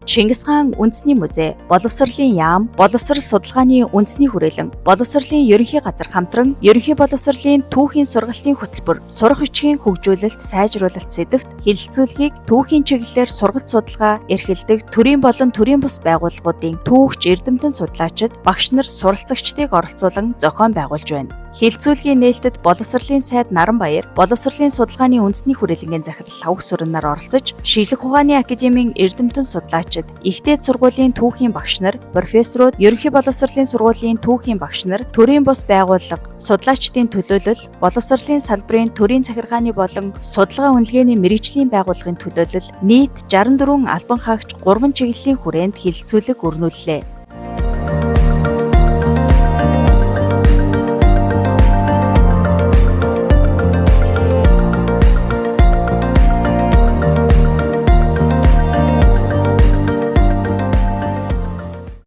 Чингис хаан үндэсний музей, боловсролын яам, боловсрол судалгааны үндэсний хүрээлэн, боловсролын ерөнхий газар хамтран ерөнхий боловсролын түүхийн сургалтын хөтөлбөр, сурах бичгийн хөгжүүлэлт, сайжруулалт сэдэвт хэлэлцүүлгийг түүхийн чиглэлээр сургалт судалгаа эрхэлдэг төрийн болон төрийн бус байгууллагуудын түүхч, эрдэмтэн судлаачид, багш нар, суралцагчдыг оролцуулан зохион байгуулж байна. Хэлэлцүүлгийн нээлтэд боловсролын сайд Наранбаяр, боловсролын судалгааны үндэсний хүрээлэнгийн захирал Лхагва Сүрэннар оролцож, шинжлэх ухааны академийн эрдэмтэн судлаачид, Их дээд сургуулийн түүхийн багш нар, профессорууд, ерөнхий боловсролын сургуулийн түүхийн багш нар, төрийн бус байгууллага, судлаачдын төлөөлөл, боловсролын салбарын төрийн захиргааны болон судалгаа үнэлгээний мэргэжлийн байгууллагын төлөөлөл нийт 64 албан хаагч 3 чиглэлийн хүрээнд хэлэлцүүлэг өрнүүллээ.